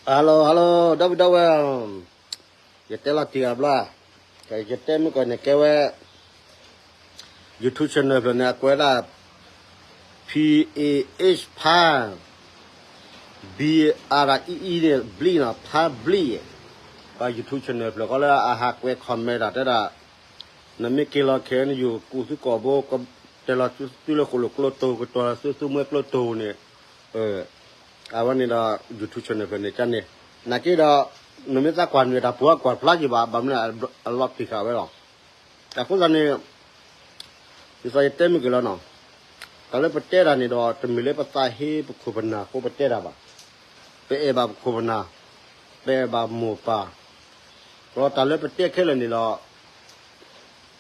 Hello hello ဒီပုၢ်ဒီဝဲၢ်, ယတဲလီၤတံၢ်အဘျါ, ယတဲမုၢ်ကီၢ်န့ၣ်ကဲဝဲ YouTube channel ဖျၢၣ်န့ၣ် အကွဲးဒၣ် P A H ဖါ B R E E န့ၣ် ဘျံၣ်နီၤ ဖါဘျံၣ်, ပှၤ YouTube channel ဖျၢၣ်ဃီလၢအဟးကွဲး comment တၢ်တဲဒၣ်, နမ့ၢ်က့ၤလီၤခဲအံၤ နယူၤကူၣ်သုကိာ်ဘိ တဲလီၤသုလၢဃိၣ်လိာ်ကျိတိၢ် ကတီၤလီၤသုသူမှဲကျိတိၢ်န့ၣ်, အဝဲန့ၣ်ဒီး YouTube channel ဖျၢၣ်န့ၣ်ကန့ၣ်, နာ်က့ဒီး နမ့ၢ်သးကွၢ်နုာ်တၢ်ပူၤ ကွၢ်ဖျါယံၤဘၣ် ဘၣ်မနုၤအလီၤတံၢ်ဃာ်ဝဲလီၤ. အဃိသတးန့ၣ် ဒ်သိးယတဲမုၢ်က့ၤလီၤနီၤ, တၢ်လၢပတဲတၢ်န့ၣ်ဒီး တမ့ၢ်လၢပသးဟ့ပခိၣ်ပနၢ်အဃိပတဲတၢ်ဘၣ်, ပအဲၣ်ဘၣ်ပခိၣ်ပနၢ်, ပအဲၣ်ဘၣ်မိၢ်ပၢ်, ဒီးတၢ်လၢပတဲခဲလၢာ်န့ၣ်ဒီး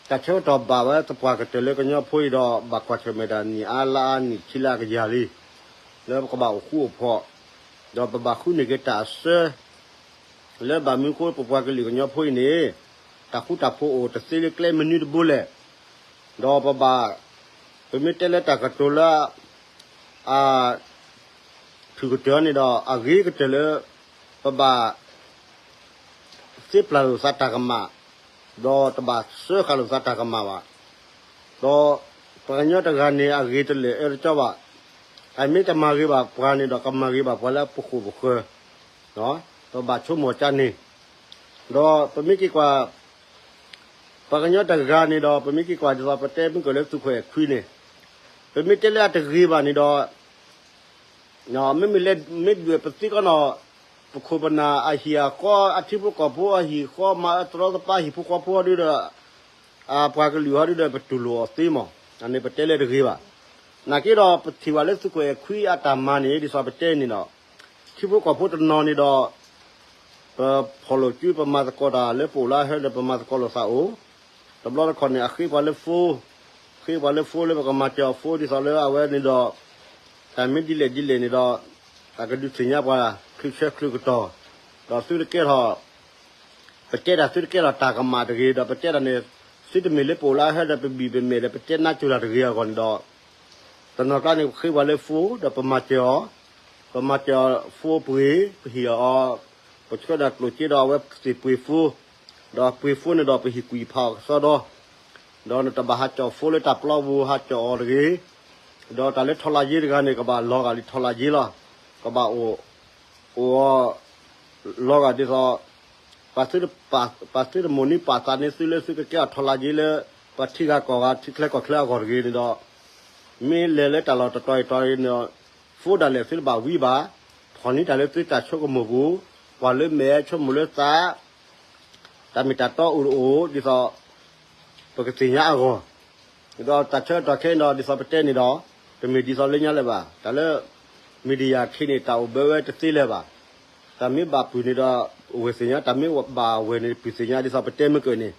တၢ်ဆၢကတီၢ်ဘၣ်ဝဲသပှၢ်ကတၢၢ်လၢကညီဖိအံၤဒီး ဘၣ်ကွၢ်ဆၢၣ်မဲာ်တၢ်နံၣ်အါလါအါနံၣ်ဆံလၢအကယၤလံ, လၢပကဘၣ်အိၣ်ဃူအိၣ်ဖိး, ဒီးပဘၣ်ဃုန့ၢ်က့ၤတၢ်အစၢ လၢဘၣ်မနုၤအဃိ ပပှၤကလုာ်ကညီဖိအံၤန့ၣ် တၢ်ဃူတၢ်ဖိးအိၣ်တသ့လၢကျဲမနုၤတဘိလဲၣ်, ဒီးပဘၣ်, ပမ့ၢ်တဲလၢတၢ်ကတိၤလၢ အ ဖုၣ်ကတၢၢ်န့ၣ်ဒီး အဂ့ၤကတၢၢ်လၢ ပဘၣ် သ့ပျၢ်လိာ်သးတၢ်ကမၣ်, ဒီးတဘၣ်စၢဃာ်လိာ်သးတၢ်ကမၣ်ဘၣ်, ဒီးပှၤကညီတဂၤန့ၣ် အဂ့ၤတလၢာ်အၢတကၠီဘၣ်, အမ့ၢ်တမၤဂ့ၤဘၣ်ပှၤန့ၣ်ဒီး ကမၤဂ့ၤဘၣ်ပှၤလၢပဃိၣ်ပဃၢၤ, ပဘၣ်ဆိကမိၣ်ကန့ၣ်, ဒီးပမ့ၢ်က့ၤကွၢ် ပှၤကညီတဂၤန့ၣ်ဒီး ပမ့ၢ်က့ၤကွၢ်ဒ်သိးပတဲမုၢ်က့ၤလၢသုးခိၣ်အဲၣ်ခွံန့ၣ်, ပမ့ၢ်တဲလၢအတဂ့ၤဘၣ်န့ၣ်ဒီး မ့မ့ၢ်လဲၤမ့ၢ်ဒွဲၣ်ပသံကီးနီၤ, ပခိၣ်ပနၢ်အဟံၣ်အဃီ အထံဖိကီၢ်ဖိအဟံၣ်ဃီ မၤအၢတရီတပါဟံၣ်ဖိဃီဖိဟီဒုဒီး အပှၤကလုာ်ဟီဒုဒီး ပတူၢ်လိာ်အီၤသ့မး, အန့ၣ်ပတဲလၢတဂ့ၤဘၣ်. နာ်က့ဒီး ပထံၣ်ဘၣ်လၢသုးခိၣ်အဲၣ်ခွံအတၢ်မၤန့ၣ် ဒ်သိးပတဲန့ၣ်ဒီး ထံဖိကီၢ်ဖိတနီၤန့ၣ်ဒီး ပဖီၣ်လိာ်စု ပမၤသကိးတၢ်လၢပအိၣ်လၢဟဲဒီး ပမၤသကိးလိာ်သးအိၣ်, တဘျီတခီၣ်န့ၣ် အဃ့ပှၤလၢ phone, ဃ့ပှၤလၢ phone လၢပကမၤစၢၤအီၤ phone ဒ်သိးလၢအဝဲန့ၣ်ဒီး တၢ်မ့ၢ်ဒ်လဲၣ်ဒ်လဲၣ်န့ၣ်ဒီး အကဒုးသ့ၣ်ညါပှၤ ချုးဆၢချုးကတီၢ်, ဒီးသုတကဲထီၣ် ပတဲတၢ်သုတကဲထီၣ်တၢ်ကမၣ်တဂ့ၤ ဒီးပတဲတၢ်န့ၣ် သုတမ့ၢ်လၢပအိၣ်လၢဟဲဒီး ပဘံၣ်ပမဲာ်ဒီး ပတဲနါစိၤတၢ်တဂ့ၤအဂီၢ်န့ၣ်ဒီး တနီၤကျါန့ၣ် ပဃ့ပှၤလၢ phone ဒီးပမၤစၢၤအီၤ, ပမၤစၢၤအီၤ phone ပှ့ၤ ပဟ့ၣ်အီၤ, ပဆှၢဒၣ်ကျိၣ်စ့ဒီးအဝဲသ့ၣ်ပှ့ၤ phone, ဒီးပှ့ၤ phone န့ၣ်ဒီးပဟ့ၣ်ကွံာ်ဖးအီၤကစီဒီ, ဒီးနတဘၣ်ဟးကၠီၣ် phone လၢတၢ်ပျီပူၤ ဟးကၠီၣ်အီၤတဂ့ၤ, ဒီးတၢ်လၢထီလါယ့တဂၤန့ၣ် ကဘၣ်လီၤဂာ်လံထီလါယ့လီၤ, ကဘၣ်အိၣ် အိၣ်အီၤ လီၤဂာ်ဒ်သိး ပှၤသုတမိၣ်န့ၢ်ပာ်သးန့ၢ်သု လၢသုကကဲအီၤထီလါယ့လၢ ပှၤထံဂၤကီၢ်ဂၤ ထံချၢကီၢ်ချၢအဂီၢ်တဂ့ၤန့ၣ်ဒီး, မ့ၢ်လဲၤလၢတၢ်လီၢ်တတီၤအံၤတီၤအံၤန့ၣ်ဒီး phone ဒၣ်လဲာ်သုတဘၣ်ဝံဘၣ်, ဖီၣ်န့ၢ်တၢ်လၢသုတၢ်ဆိကမိၣ်ပူၤ, ကွၢ်လၢမဲာ်ဆိကမိၣ်လၢသး တၢ်မ့ၢ်တၢ်တီအိၣ်တအိၣ် ဒ်သိး ပကသ့ၣ်ညါအဂီၢ်, ဒီးတၢ်ဆၢကတီၢ်ခဲအံၤဒီး ဒ်သိးပတဲန့ၣ်ဒီး တမ့ၢ်ဒ်သိးလၢညါလၢၤဘၣ်. တၢ်လၢ media ခဲအံၤန့ၣ် တၢ်အိၣ်ဘၢဝဲတသ့လၢၤဘၣ်. တၢ်မ့ၢ်ဘၣ်ပုၢ်န့ၣ်ဒီး အဝဲသ့ၣ်ညါ, တၢ်မ့ၢ်ဘၣ်အဝဲန့ၣ် ပုၢ်သ့ၣ်ညါ ဒ်သိးပတဲမုၢ်ကၢၢ်န့ၣ်.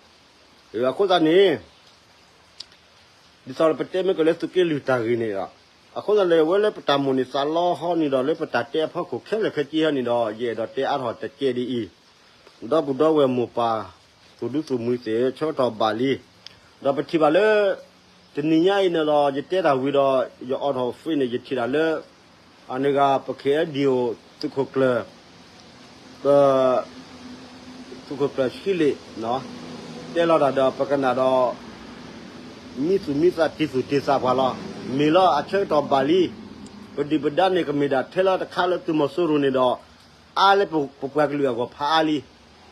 အဃိသတးန့ၣ် ဒ်သိးပတဲမုၢ်ကၢၢ်လၢသုးက့လွံၢ်တၢ်ဂ့ၢ်န့ၣ်ဒီး, အဃိသတးန့ၣ် အဝဲလၢပတၢ်မိၣ်န့ၢ်သးလီဟီန့ၣ်ဒီး လၢပတၢ်တဲအဖီခိၣ်ခဲလၢာ်ခဲဆ့ဟီန့ၣ်ဒီး ယအဲၣ်ဒိးတဲအါထီၣ်တကဲဒ်အံၤ, ဒီပုၢ်ဒီဝဲၢ်မိၢ်ပၢ် သူၣ်ဒူသူၣ်မှံၤသ့ၣ်ဧၢ, ဆၢကတီၢ်ဘၣ်လံ. ဒီးပထံၣ်ဘၣ်လၢ တနံၤညါအံၤန့ၣ်ဒီး ယတဲတၢ်ဝံၤဒီး ယအိးထီၣ် Facebook န့ၣ် ယထံၣ်တၢ်လၢ အန့ၣ်ဂၤ ပ K N D O သုးခိၣ်ကျၢၢ် ပ သုးခိၣ်ကျၢၢ်ဆှံလ့ၣ် တဲလီၤတၢ်ဒီး ပကနၣ်ဒီး မံသူၣ်မံသး တံၤသူၣ်တံၤသးပှၤလီၤ. မ့ၢ်လီၤ အဆၢကတီၢ်ဘၣ်လံ. ပဒုၣ်ပဒါန့ၣ် ကမ့ၢ်ဒၣ်ထဲလီၤတခါလၢသုးမီၤစိရိၤန့ၣ်ဒီး အါလၢပပှၤကလုာ်အဂီၢ်ဖးအါလံ.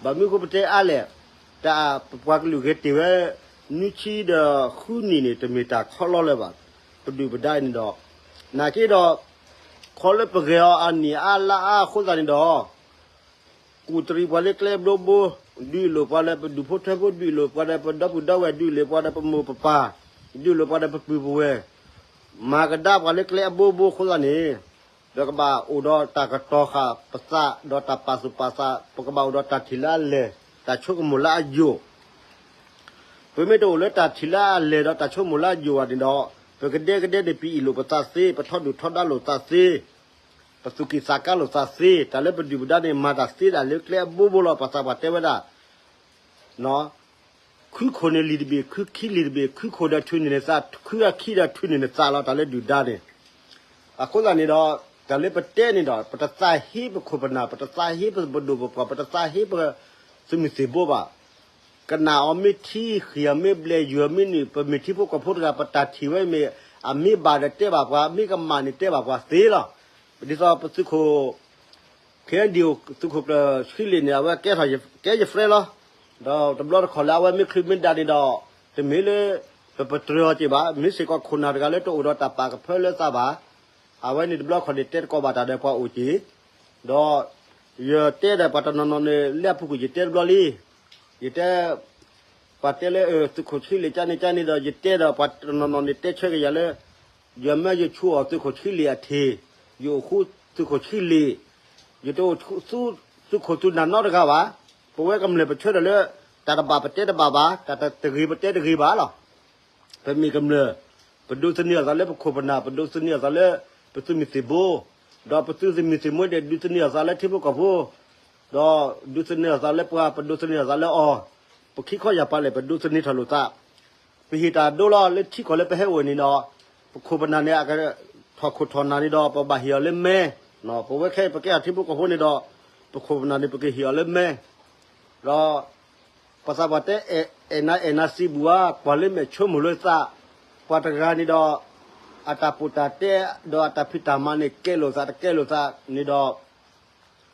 ဘၣ်မနုၤအဃိပတဲအါလဲၣ်, တၢ်ပပှၤကလုာ်ဂဲၤတ့ၢ်ဝဲ နွံဆံဒီးဃုနံၣ်န့ၣ် တမ့ၢ်တၢ်ခီလီလၢၤဘၣ်. ပဒုၣ်ပဒါအံၤန့ၣ်ဒီး နာ်က့ဒီး ခီလၢပဂဲၤအီၤအနံၣ်အါလါအါအဃိသတးန့ၣ်ဒီး ကူၣ်တရံးပှၤလၢကျဲအဘိဘိ, ဒုးလိာ်ပှၤဒီးပဒူၣ်ဖိထၢဖိ, ဒုးလိာ်ပှၤဒီးပဒီပုၢ်ဒီဝဲၢ်, ဒုးလိာ်ပှၤဒီးပမိၢ်ပပၢ်, ဒုးလိာ်ပှၤဒီးပပုၢ်ပဝဲၢ်, မၤကဒါပှၤလၢကျဲအဘိဘိအဃိသတးန့ၣ်, ပကဘၣ်အိၣ်ဒီးတၢ်ကတီၤဃာ်ပသး ဒီးတၢ်ပာ်သူၣ်ပာ်သး, ပကဘၣ်အိၣ်ဒီးတၢ်ထံၣ်လၢအလဲၢ်, တၢ်ဆိကမိၣ်လၢအယိာ် ပမ့ၢ်တအိၣ်လၢတၢ်ထံၣ်လၢအလဲၢ်ဒီးတၢ်ဆိကမိၣ်လၢအယိာ်ဘၣ်န့ၣ်ဒီး, ပကဒဲကဒဲန့ၣ် ပအ့ၣ်လိာ်ပသးသ့, ပထီဒုၣ်ထီဒါလိာ်သးသ့, ပသူၣ်ကံၢ်သးကါလိာ်သးသ့, တၢ်လၢပဒုၣ်ပဒါန့ၣ် မၤတၢ်သ့ဒၣ်လၢကျဲအဘိဘိလီၤ. ပှၤသးပှၢ်တဲဝဲဒၣ် ခုခိၣ်န့ၣ်လံာ်တဘ့ၣ်, ခုခံလံာ်တဘ့ၣ်, ခုခိၣ်ဒီးထုးန့ၢ်နသး, ခုအခံဒီးထုးန့ၢ်နသးလီၤ. တၢ်လၢဒုၣ်ဒါန့ၣ်, အဃိသတးန့ၣ်ဒီး တၢ်လၢပတဲန့ၣ်ဒီး ပတသးဟ့ပခိၣ်ပနၢ်, ပတသးဟ့ပပဒိၣ်ပပှၢ်, ပတသးဟ့ပသုးမုၢ်သံၣ်ဘိဘၣ်. ကနၣ်အီၤမ့ၢ်ထံ, ဃံးအီၤမ့ၢ်ဘျဲး, ယုၢ်အီၤမ့ၢ်နုာ်, ပမ့ၢ်ထံဖိကီၢ်ဖိတဂၤ ပတၢ်ထံၣ်ဝဲမ့ၢ် အမ့ၢ်ဘၣ်ဒီးတဲဘၣ်ပှၤ, မ့ၢ်ကမၣ်န့ၣ်တဲဘၣ်ပှၤသ့လီၤ. ဒ်သိးပသုးခိၣ် ခ့ဒံၣ်အိၣ် သုးခိၣ်ကျၢၢ်ဆှံလ့ၣ်န့ၣ် အဝဲကဲထီၣ်ကဲယ friend လီၤ. ဒီးတဘျီတခီၣ်လၢအဝဲမ့ၢ်ချုးမ့ၢ်ဒၣ်န့ၣ်ဒီး တမ့ၢ်လၢ ပပတြၢၤအီၤက့ၤဘၣ်, မ့ၢ်စ့ၢ်ကီးခိၣ်နၢ်တဂၤလၢတအိၣ်ဒီးတၢ်ပာ်ကဖၢလၢသးဘၣ်. အဝဲန့ၣ်တဘျီတခီၣ်န့ၣ် တဲတကိးဘၣ်တၢ်ဒီးပှၤအိၣ်က့ၤ, ဒီး ယတဲဒီးပှၤတနီၤနီၤန့ၣ် လၢအပူၤကွံာ်ယတဲတဘျီလံ. ယတဲ ပှၤတဲလၢ သုးခိၣ်ဆှံလ့ၣ်ကန့ၣ်ကန့ၣ်ဒီး ယတဲဒီးပှၤတနီၤနီၤန့ၣ် တဲဆၢက့ၤယၤလၢ ယမၢယဆူအီၤသုးခိၣ်ဆှံလ့ၣ်အထံး, ယအိၣ်ဃူသုးခိၣ်ဆှံလ့ၣ်, ယတအိၣ်ဃူသုးခိၣ်သုးနၢ်နီတဂၤဘၣ်. ပဝဲကမျၢၢ်ပဆၢထၢၣ်လၢ တၢ်တဘၣ်ပတဲတဘၣ်ဘၣ်, တၢ်တဂ့ၤပတဲတဂ့ၤဘၣ်လီၤ. ပမ့ၢ်ကမျၢၢ် ပဒိးသန့ၤအသးလၢပခိၣ်ပနၢ်, ပဒိးသန့ၤအသးလၢ ပသုးမုၢ်သံၣ်ဘိ, ဒီးပသုးမုၢ်သံၣ်ဘိဒီး ဒိးသန့ၤအသးလၢထံဖိကီၢ်ဖိ, ဒီးဒိးသန့ၤအသးလၢပှၤ, ပဒိးသန့ၤအသးလၢအီၤ, ပခံခီယၢ်ပၤလဲၣ် ပဒိးသန့ၤထီၣ်လိာ်သး. ပဟ့ၣ်တၢ်ဒိလီၤ လၢထံကီၢ်လၢပဟဲအိၣ်န့ၣ်ဒီး ပခိၣ်ပနၢ်န့ၣ် အကထီၣ်ခိၣ်ထီၣ်နၢ်န့ၣ်ဒီး ပဘၣ်ဟ့ၣ်အီၤလၢမဲ, ပဝဲခဲအံၤပကဲထီၣ်ထံဖိကီၢ်ဖိန့ၣ်ဒီး ပခိၣ်ပနၢ်န့ၣ် ပကဟ့ၣ်အီၤလၢမဲ ဒီး ပှၤသးပှၢ်တဲ အဲၣ်နၤအဲၣ်နၤစံးဘၣ်ဧါ, ကွၢ်လၢမဲာ်ဆိကမိၣ်လၢသး, ပှၤတဂၤန့ၣ်ဒီး အတၢ်ပိာ်တၢ်တဲ ဒီးအတၢ်ဖံးတၢ်မၤန့ၣ် ကဲလိာ်သးတကဲလိာ်သးန့ၣ်ဒီး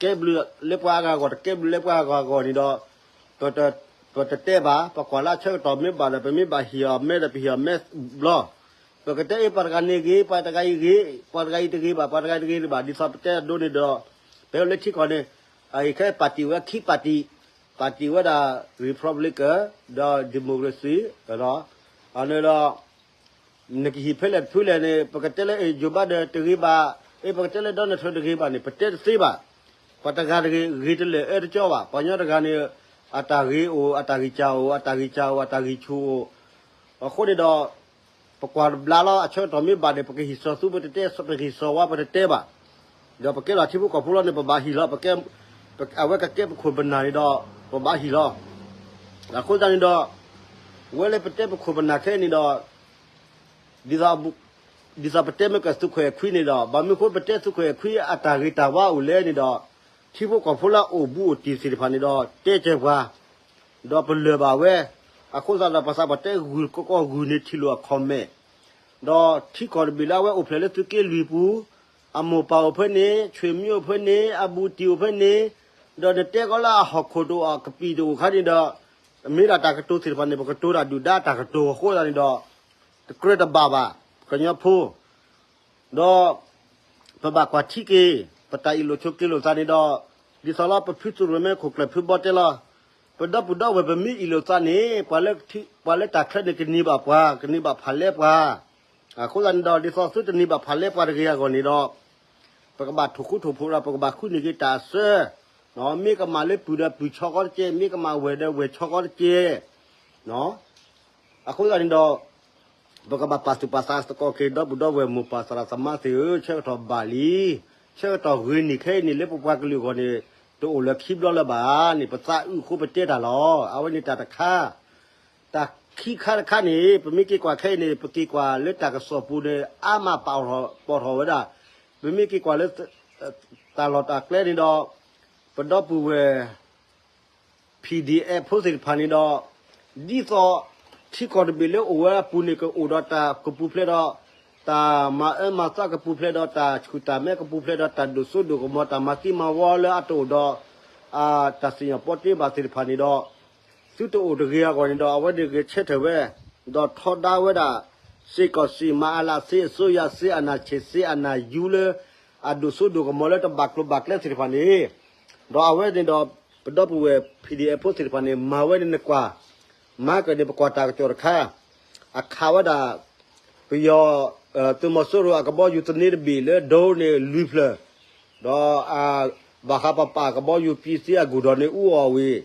ကဲဘျုးလၢပှၤအဂၤအဂီၢ် တကဲဘျုးလၢပှၤအဂၤအဂီၢ်န့ၣ်ဒီး ပတတဲဘၣ်, ပကွၢ်လၢအဆၢကတီၢ်မ့ၢ်ဘၣ်ဒီး ပမ့ၢ်ဘၣ်ဟ့ၣ်အီၤမဲဒီး ပဟ့ၣ်အီၤမဲဘျီ, ပကတဲအ့ၣ် ပှၤတဂၤန့ၣ်ဂ့ၤ, ပှၤတဂၤအံၤဂ့ၤ, ပှၤတဂၤအံၤတဂ့ၤဘၣ်, ပှၤတဂၤအံၤတဂ့ၤဘၣ်, ဒ်သိးပတဲအဒိန့ၣ်ဒီး ပဟဲလၢထံကီၢ်န့ၣ် အအံၤခဲအံၤ party ဝဲခံ party, party ဝဲဒၣ် Republican ဒီး Democracy ဒီး အန့ၣ်ဒီး နကဟံၣ်ဖဲလဲၣ်တဖုလဲၣ်န့ၣ် ပကတဲလၢ Joe Biden တဂ့ၤဘၣ်, အ့ၣ် ပကတဲလၢ Donald Trump တဂ့ၤဘၣ်န့ၣ် ပတဲတသ့ဘၣ်. ပှၤတဂၤတဂ့ၤ ဂ့ၤတလၢာ်အၢတကၠီဘၣ်. ပှၤကညီတဂၤန့ၣ် အတၢ်ဂ့ၤအိၣ်, အတၢ်ဂံၢ်စၢ်အိၣ်, အတၢ်ဂံၢ်စၢ်အိၣ်, အတၢ်ဂံၢ်ဆူၣ်အိၣ်, အဃိန့ၣ်ဒီး ပကွၢ်တဘျါလီၤ. အဆၢကတီၢ်မ့ၢ်ဘၣ်န့ၣ် ပကဟံၣ်စီၤသူ ပတတဲ, ပကဟံၣ်စီၤဝါ ပတတဲဘၣ်. ဒီးပကဲလီၤထံဖိကီၢ်ဖိလီၤန့ၣ် ပဘၣ်ဟံၣ်လီၤ. ပကဲ, အဝဲကကဲပခိၣ်ပနၢ်န့ၣ်ဒီး ပဘၣ်ဟံၣ်လီၤ. အဃိသတးန့ၣ်ဒီး ဝဲလၢပတဲပခိၣ်ပနၢ်ခဲအံၤန့ၣ်ဒီး ဒ်သိးပတဲမ့ၢ်ကသုးခွဲးခွံန့ၣ်ဒီး ဘၣ်မနုၤအဃိပတဲသုးခွဲးခွံအတၢ်ဂ့ၤတၢ်ဝါအိၣ်လဲၣ်န့ၣ်ဒီး ထံဖိကီၢ်ဖိလၢအအိၣ်ဘူးအိၣ်တံၢ်သ့ၣ်တဖၣ်န့ၣ်ဒီး တဲကဲပှၤ ဒီးပလၢၢ်ဘၣ်ဝဲ, အဃိသတးဒီးပသးပှၢ်တဲဂုၤကီကီၢ်ဂုၤန့ၢ်ထံၣ်လိာ်အခီၣ်မဲာ်, ဒီးထံကီၢ်တဘ့ၣ်လၢအဝဲအိၣ်ဖျဲၣ်လၢသုးက့လွံၢ်ပူၤ, အမိၢ်ပၢ်အိၣ်ဖဲန့ၣ်, ဆွေမျိုးအိၣ်ဖဲန့ၣ်, အဘူးတံၢ်အိၣ်ဖဲန့ၣ်, ဒီးနတဲကီးလၢအဟီၣ်ခိၣ်တအိၣ်အကပံာ်တအိၣ်ခါန့ၣ်ဒီး, မ့ၢ်ဒၣ်တၢ်ကတိၤသ့ၣ်တဖၣ်န့ၣ် ပကတိၤတၢ်ဒုၣ်ဒါတၢ်ကတိၤအဃိသတးန့ၣ်ဒီး, တကြၢးတဘၣ်ဘၣ်, ပကညီဖိ ဒီး ပဘၣ်ကွၢ်ထံက့ၤ ပတၢ်အ့ၣ်လိာ်ဆိးက့လိာ်သးန့ၣ်ဒီး, ဒ်သိးလၢပဖုသရိာ်မဲခိၣ်ကျၢၢ်ဖုဘီတဲလီၤ, ပဒီပုၢ်ဒီဝဲၢ်ပမ့ၢ်အ့ၣ်လိာ်သးန့ၣ် ပှၤလၢတၢ်ချၢန့ၣ်ကန့ၢ်ဘၣ်ပှၤ, ကန့ၢ်ဘၣ်ဖးလဲပှၤ, အဃိသတးန့ၣ်ဒီး ဒ်သိးသုတန့ၢ်ဘၣ်ဖးလဲပှၤတဂ့ၤအဂီၢ်န့ၣ်ဒီး, ပကဘၣ်ထိၣ်ဃူထိၣ်ဖိးဒီး ပကဘၣ်ဃုန့ၢ်က့ၤတၢ်အစၢ, မ့ၢ်ကမၣ်လၢပုၢ်ဒီးပုၢ်ဆီဃီတကဲ, မ့ၢ်ကမၣ်ဝဲၢ်ဒီးဝဲၢ်ဆီဃီတကဲ, အဃိသတးန့ၣ်ဒီး ပကဘၣ်ပာ်သူၣ်ပာ်သးသကိးက့ၤ ဒီပုၢ်ဒီဝဲၢ်မိၢ်ပၢ်သရၣ်သမါသ့ၣ်ဧၢ, ဆၢကတီၢ်ဘၣ်လံ, ဆၢကတီၢ်ဂ့ၤန့ၢ်ခဲအံၤန့ၣ် လၢပပှၤကလုာ်အဂီၢ်န့ၣ် တအိၣ်လၢခံဘျီလၢၤဘၣ်န့ၣ် ပသးအုးအဃိပတဲတၢ်လီၤ. အဝဲန့ၣ်တၢ်တခါ, တၢ်ခံခါတခါန့ၣ် ပမ့ၢ်က့ၤကွၢ်ခဲအံၤန့ၣ် ပက့ၤကွၢ်လၢတၢ်ကစီၣ်ပူၤန့ၣ် အါမးပာ်ထီၣ်ဝဲဒၣ်, ပမ့ၢ်က့ၤကွၢ်လၢ တၢ်လီၢ်တၢ်ကျဲန့ၣ်ဒီး ပဒီပုၢ်ဝဲၢ် PDF ဖိသ့ၣ်တဖၣ်န့ၣ်ဒီး, ဒ်သိး ထံကီၢ်တဘ့ၣ်လၢအိၣ်ဝဲအပူၤန့ၣ် ကအိၣ်ဒီးတၢ်ကပူၤဖျဲးဒီး တၢ်မၤအၢမၤသီကပူၤဖျဲးဒီး တၢ်ဆူၣ်တၢ်မဲကပူၤဖျဲးဒီး တၢ်ဒိၣ်စိဒိၣ်ကမီၤ တၢ်မၤသံမၤဝီလၢအတအိၣ်ဒီး တၢ်စံၣ်ညီၣ်ပီတ့ဘၣ်သ့ၣ်တဖၣ်န့ၣ်ဒီး, သုတအိၣ်တဂ့ၤအဂီၢ်န့ၣ်ဒီး အဝဲန့ၣ်ဂဲၤဆၢထၢၣ်ဝဲ, ဒီးထီဒါဝဲဒၣ် စစ်ကောင်စီ မအလ စစ်အစိုးရ စစ်အာဏာရှင် စစ်အာဏာယူလၢ အဒိၣ်စိဒိၣ်ကမီၤလၢတဘၣ်ကျိၤဘၣ်ကျဲသ့ၣ်တဖၣ်န့ၣ်, ဒီးအဝဲန့ၣ်ဒီး ပဒီပုၢ်ဝဲၢ် PDF ဖိသ့ၣ်တဖၣ်န့ၣ် မၤဝဲန့ၣ်နကွၢ်, မၤကၢၣ်န့ၣ် ပကွၢ်တၢ်ကစီၣ်တခါ, အခးဝဲဒၣ် ပယီၤ သုးမီၤစိရိၤအကဘီယူၤသန့တဘ့ၣ်လၢ drone န့ၣ်လွံၢ်ဖျၢၣ်, ဒီး ဘၣ်ဃးပပာ်ကဘီယူၤပံသံအဂုၤဒီးန့ၣ် အူအီၣ်ဝံၤ,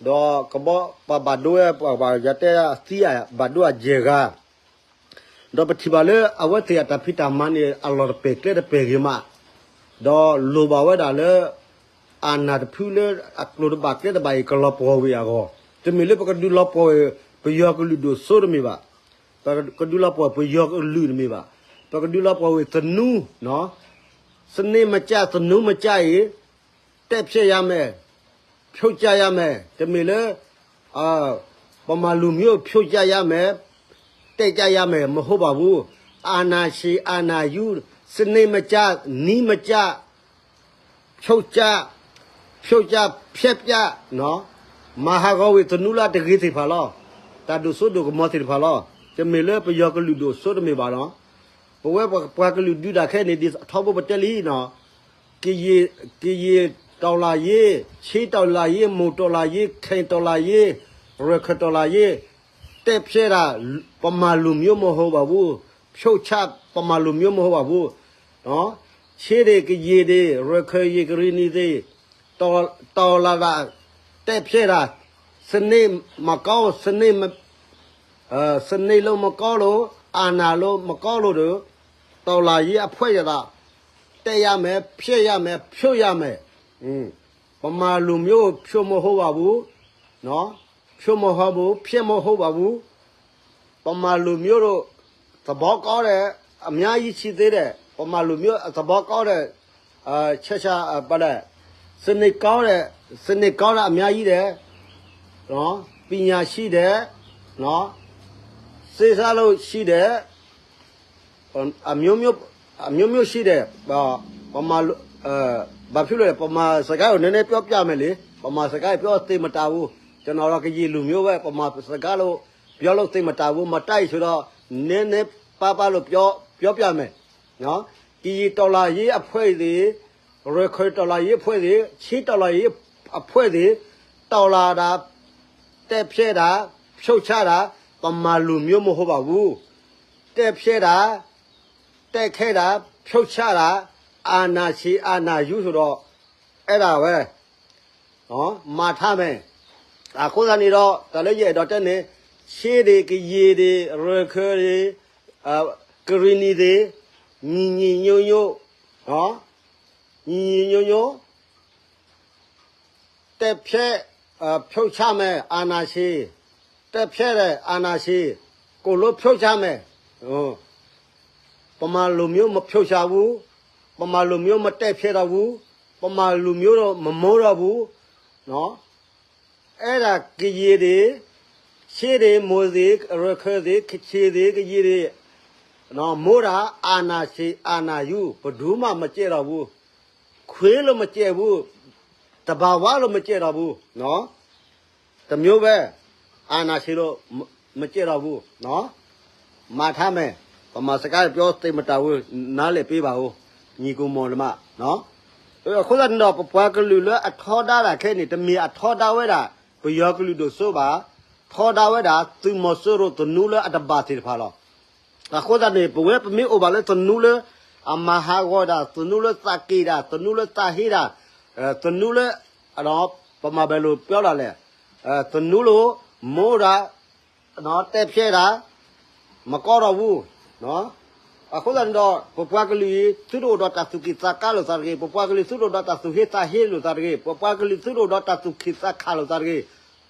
ဒီးကဘီပှၤဘၣ်ဒိဝဲ ပှၤယတဲသံအဘၣ်ဒိအယဲၢ်ဂၤ ဒီးပထံၣ်ဘၣ်လၢအဝဲသ့ၣ်အတၢ်ဖံးတၢ်မၤန့ၣ် အလီၢ်တပဲာ်ကျဲတပဲာ်ဂ့ၤမး, ဒီးလိၣ်ဘၣ်ဝဲဒၣ်လၢ အနၢ်တဖုလၢအကျိၤတဘၣ်ကျဲတဘၣ်အံၤ ကလီၤပှီၢ်ဝံၤအဂီၢ်, တမ့ၢ်လၢပကဒုးလီၤပှီၢ်ဝံၤ ပယီၤကလုာ်ဒိၣ်စိတမ့ၢ်ဘၣ်, ပကဒုးလီၤပှီၢ်ပယီၤကလုာ်တမ့ၢ်ဘၣ်, ပကဒုးလီၤပှီၢ်ဝံၤသနူ, စန့ၢ်မကၢ် သနူမကၢ်အံၤ တဲဖျဲၣ်ယါမဲာ် ဖြုတ်ကြရမယ် တမ့ၢ်လၢ ဗမာလူမျိုး ဖြုတ်ကြရမယ် တဲကြရမယ် မဟုတ်ပါဘူး အာဏာရှင် အာဏာယူ စနစ်မကျ နည်းမကျ ဖြုတ်ကြ ဖြုတ်ကြ ဖျက်ပြ မၤဟးဂီၤဝံၤ သနူလၢအတဂ့ၤသ့ၣ်တဖၣ်လီၤ. တၢ်ဒိၣ်စိဒိၣ်ကမီၤသ့ၣ်တဖၣ်လီၤ. တမ့ၢ်လၢပယီၤကလုာ်ဒိၣ်စိတမ့ၢ်ဘၣ်နီၤ. ပဝဲပှၤကလုာ်ဒုးတၢ်ခဲအံၤန့ၣ် ဒ်ထီဘိပတဲလံနီၤ ကရင်တော်လှန်ရေး ချင်းတော်လှန်ရေး မွန်တော်လှန်ရေး ခဲန်တော်လှန်ရေး ရခိုင်တော်လှန်ရေး တဲဖျဲတာ ဗမာလူမျိုးမဟုတ်ပါဘူး ဖြုတ်ချ ဗမာလူမျိုးမဟုတ်ပါဘူး နော် ချင်းတွေ ကရင်တွေ ရခိုင်တွေ ကရင်နီတွေ တော်တော်လာတာ တဲဖျဲတာ စနစ်မကောင်း စနစ်မ စနစ်လို့မကောင်းလို့ အာဏာလို့မကောင်းလို့ တော်လှန်ရေးအဖွဲ့ရတာ တက်ရမယ် ဖျက်ရမယ် ဖြုတ်ရမယ် ဗမာလူမျိုးဖြုတ်မဟုတ်ပါဘူးနော်ဖြုတ်မဟုတ်ဘူးဖျက်မဟုတ်ပါဘူး ဗမာလူမျိုးတို့ သဘောကောင်းတဲ့အများကြီးရှိသေးတယ်ဗမာလူမျိုးအသဘောကောင်းတဲ့ ချက်ချာပါတယ်စနစ်ကောင်းတဲ့စနစ်ကောင်းတဲ့အများကြီးတယ်နော်ပညာရှိတယ်နော်စေစားလို့ရှိတယ်အမျိုးမျိုးအမျိုးမျိုးရှိတယ်ပမာဘာဖြစ်လို့လဲပမာစကားကိုနည်းနည်းပြောပြမယ်လေပမာစကားပြောသိမတာဘူးကျွန်တော်တော့ကရင်လူမျိုးပဲပမာစကားလို့ပြောလို့သိမတာဘူးမတိုက်ဆိုတော့နည်းနည်းပါးပါးလို့ပြောပြောပြမယ်နော်ကရင်တော်လှန်ရေးအဖွဲ့တွေရခိုင်တော်လှန်ရေးအဖွဲ့တွေချင်းတော်လှန်ရေးအဖွဲ့တွေတော်လှန်တာတက်ဖြဲတာဖြုတ်ချတာဗမာလူမျိုးမဟုတ်ပါဘူးတက်ဖြဲတာတက်ခဲတာဖြုတ်ချတာအာဏာရှင်အာဏာယူဆိုတော့အဲ့ဒါပဲနော်မၤထါမယ်အဃိသတးန့ၣ်ဒီးတၢ်လၢယအဲၣ်ဒိးတဲန့ၣ်ရှ့တွေကရေတွေရခဲတွေကရင်းနီတွေညီညီညွတ်ညွတ်နော်ညီညီညွတ်ညွတ်တက်ဖြဲဖြုတ်ချမယ်အာဏာရှင်တက်ဖြဲတယ်အာဏာရှင်ကိုလိုဖြုတ်ချမယ် ဗမာလူမျိုးမဖြုတ်ချဘူးဗမာလူမျိုးမတက်ဖြဲတော့ဘူးဗမာလူမျိုးတော့မမိုးတော့ဘူးနော်အဲ့ဒါကရေတွေရှေးတွေမိုးတွေရခဲတွေခချေတွေကရေတွေနော်မိုးတာအာနာရှင်အာနာယူဘယ်သူမှမကြဲတော့ဘူးခွေးလို့မကြဲဘူးတဘာဝလို့မကြဲတော့ဘူးနော်တစ်မျိုးပဲအာဏာရှင်တို့မမကြိုက်တော့ဘူးနော်မၤထါမယ်ဗမာစကားပြောသိပ်မတၤဘူးနားလည်ပေးပါဦးညီကိုမောင်နှမနော်အဃိသတးန့ၣ်ဒီးပပှၤကလုာ်လၢအထီဒါတၢ်ခဲအံၤန့ၣ်တမ့ၢ်အထီဒါဝဲဒၣ်ပယီၤကလုာ်ဒိၣ်စိဘၣ်ထီဒါဝဲဒၣ်သုးမီၤစိရိၤသနူလၢအတဘၣ်သ့ၣ်တဖၣ်လီၤ အဃိသတးန့ၣ် ပဝဲပမ့ၢ်အိၣ်ဘၣ်လၢသနူလၢ အမၤဟးဂီၤတၢ် သနူလၢသးက့ၣ်တၢ် သနူလၢသးဟ့တၢ် သနူလၢ ပမၤဘဲလိာ်ပျီတၢ်လဲၣ် သနူလိာ် မိၢ်တၢ် တဲဖျဲတၢ် မကီထီၣ်ဝူ အဃိသတးန့ၣ်ဒီး ပပှၤကလုာ်အံၤ သုတအိၣ်ဒီးတၢ်သူၣ်က့ၣ်သးကါလိာ်သးတဂ့ၤ, ပပှၤကလုာ်သုတအိၣ်ဒီးတၢ်သူၣ်ဟ့သးဟ့လိာ်သးတဂ့ၤ, ပပှၤကလုာ်သုတအိၣ်ဒီးတၢ်သူၣ်က့ၣ်သးခးလိာ်သးတဂ့ၤ,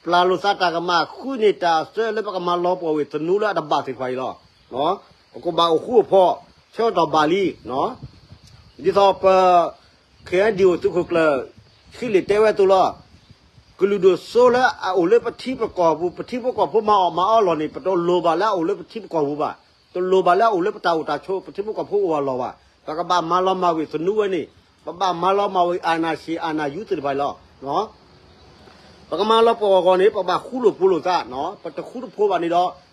ပျၢ်လိာ်သးတၢ်ကမၣ်ဃုန့ၢ်တၢ်အစၢလၢပကမၤလီၤပှီၢ်ဝဲ သနူလၢအတဘၣ်သ့ၣ်တဖၣ်အံၤလီၤ. ပကဘၣ်အိၣ်ဃူအိၣ်ဖိး ဆၢကတီၢ်ဘၣ်လံ ဒ်သိးပ ခဲအံၤဒံးအိၣ်သုးခိၣ်ကျၢၢ် ခံလံာ်တဲဝဲအသိးလီၤ. ကလုာ်ဒိၣ်စိလၢအအိၣ်လၢပထံပကီၢ်ပူၤ ပထံဖိကီၢ်ဖိမၤအီၣ်မၤအီလီၢ်န့ၣ် ပတလိၣ်ဘၣ်လၢအအိၣ်လၢပထံပကီၢ်ပူၤဘၣ်. တလိၣ်ဘၣ်လၢအအိၣ်လၢပတၢ်အိၣ်တၢ်ဆိး ပထံဖိကီၢ်ဖိအိၣ်အလီၢ်ဘၣ်. ပကဘၣ်မၤလီၤမၢ်ဝံၤသနူဝဲန့ၣ် ပဘၣ်မၤလီၤမၢ်ဝံၤ အာဏာရှင် အာဏာယူ သ့ၣ်တဖၣ်အံၤလီၤ. ပကမၤလီၤပှီၢ်အဂီၢ်န့ၣ် ပဘၣ်ဃူလိာ်ဖိးလိာ်သး, ပတဃူတဖိးဘၣ်န့ၣ်ဒီး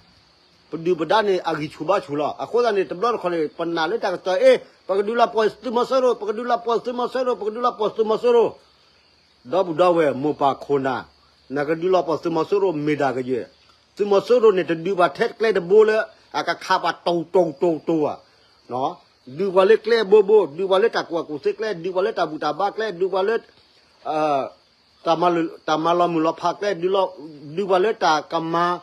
ပဒုၣ်ပဒါန့ၣ် အဂံၢ်ဆူၣ်ဘါဆူၣ်လီၤ. အဃိသတးန့ၣ် တဘျီတခီၣ်န့ၣ် ပနာ်လၢတၢ်ကစီၣ် အ့ ပကဒုးလီၤပှီၢ်သုးမီၤစိရိၤ, ပကဒုးလီၤပှီၢ်သုးမီၤစိရိၤ, ပကဒုးလီၤပှီၢ်သုးမီၤစိရိၤ ဒီပုၢ်ဒီဝဲၢ်မိၢ်ပၢ်ခိၣ်နၢ်, နကဒုးလီၤပှီၢ်သုးမီၤစိရိၤမ့ၢ်ဒၣ်ကယဲၢ်, သုးမီၤစိရိၤန့ၣ် တဒုးဘၣ်ထဲကျဲတဘိလၢ အကခးပှၤတိၢ်တိၢ်တိၢ်တိၢ်ဧါ, ဒုးပှၤလၢကျဲအဘိဘိ, ဒုးပှၤလၢတၢ်ကူၣ်ဘၣ်ကူၣ်သ့ကျဲ, ဒုးပှၤလၢတၢ်ဘူၣ်တၢ်ဘါကျဲ, ဒုးပှၤလၢ တၢ်မၤလီၤမုၢ်လီၤဖးကျဲ, ဒုးပှၤလၢတၢ်ကမၣ်,